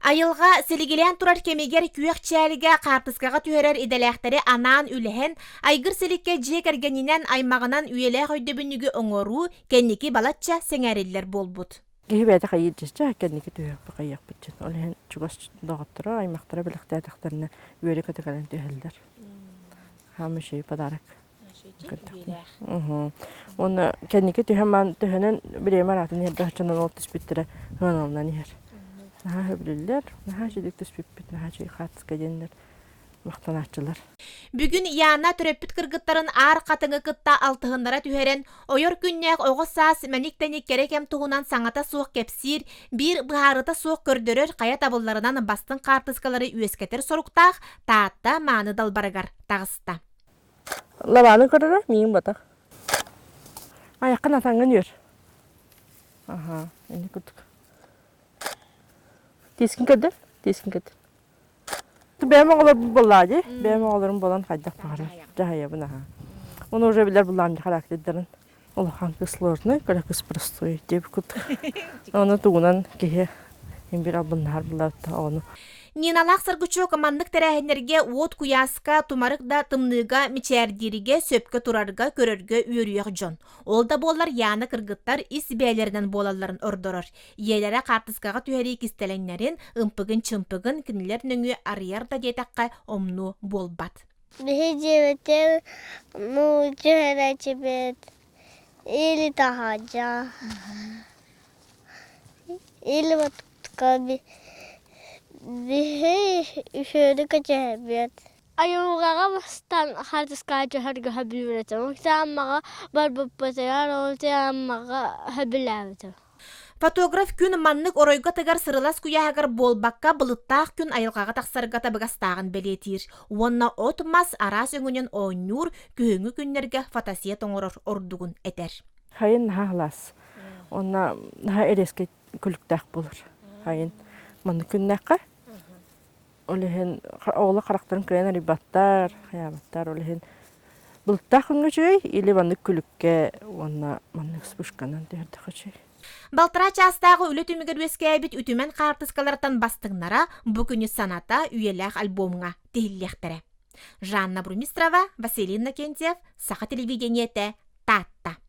Айылҕа силигилээн турар кэмигэр күөх чээлигэ хаартыскаҕа түһэрэр идэлээхтэри анаан үлэһэн, айгыр силиккэ дьиэ кэргэнинэн, аймаҕынан үйэлээх өйдөбүнньүгү оҥоруу кэнники балачча сэҥээриллэр буолбут. Киһи бэйэтэ хайыыр дьэ кэнники түһүөхпүт хайыахпыт дьин. Ол иһин чугас доҕотторо, аймахтара бэлэхтээтэхтэринэ үөрэ-көтө кэлэн түһэллэр. Хаама үчүгэй подарок. Уонна кэнники түһэн маан төһөнөн бириэмэ араатын иһэргэ оччонон ол түспүттэрэ ыаналынан иһэр. Наһаа сөбүлүүллэр, наһаа үчүгэй түспүппүт, наһаа үчүгэй хаартыска диэннэр махтанааччылар. Бүгүн Яна төрөппүт кыргыттарын аар хатыҥы кытта алтыһыннара түһэрэн, ойор күннээх оҕо саас мэник-тэник кэрэ кэм туһунан саҥата суох кэпсиир, биир быһаарыта суох көрдөрөр хайа табылларынан бастыҥ хаартыскалары үөскэтэр соруктаах Таатта мааны далбарыгар таҕыста. Лабааны көрөрө миин батах. Айаххын атаҥҥын үөр. Аха, ини курдук. Тиискин көрдөр, тиискин көрдөр. Бэйэм оҕолорбун буоллаа дии. Бэйэм оҕолорум буолан хайдах баҕарар дьаһайабын аха. Ону уже билэр буллаам характердарын. Улахан кыс сложный, кыра кыс простой диэбит курдук. Ону тугунан киһи имбир албыннаһар буллаабыт оҕону. Ниналаах Саргычок маннык тэрээһиннэргэ уот куйааска, тумарык да тымныыга мичээрдииргэ, сөпкө турарга, көрөргө үөрүйэх дьон. Ол да буоллар Яна кыргыттар ис бэйэлэринэн буолалларын ордорор. Ийэлэрэ хаартыскаҕа түһэрии кистэлэҥнэрин, ымпыгын-чымпыгын кинилэр нөҥүө арыйар да диэтэххэ омнуо буолбат. Биһи дьиэбитин нуучча үөрэтибит или таһырдьа или вот биһи үһүөрү кэтэһэбит. Айылҕаҕа бастаан хаартыскаҕа түһэргэ сөбүлүүр этим. Аммаҕа барбыппытыгар ол Аммаҕа сөбүлээбитим. Фотограф күн маннык оройго тыгар сырылас куйааһыгар буолбакка былыттаах күн айылҕаҕа тахсарга табыгастааҕын бэлиэтиир уонна от-мас араас өҥүнэн оонньуур күһүҥҥү күннэргэ фотосет оҥорор ордугун этэр. Хайын наһаа сылаас. Уонна наһаа эриэскэй күлүктээх буолар. Хайын маннык күннээххэ Ол иһин оҕолор харахтарын кыайан арыйбаттар, хайаабаттар. Ол иһин былыттаах күҥҥэ үчүгэй или маннык күлүккэ уонна маннык вспышканан түһэрдэххэ үчүгэй. Балтараа чаастааҕы үлэ түмүгэр үөскээбит үтүмэн хаартыскалартан бастыҥнара бу күнү саната үйэлээх альбомҥа тиһиллиэхтэрэ. Жанна Бурмистрова, Василий Иннокентьев, Саха телевидениетэ, Таатта.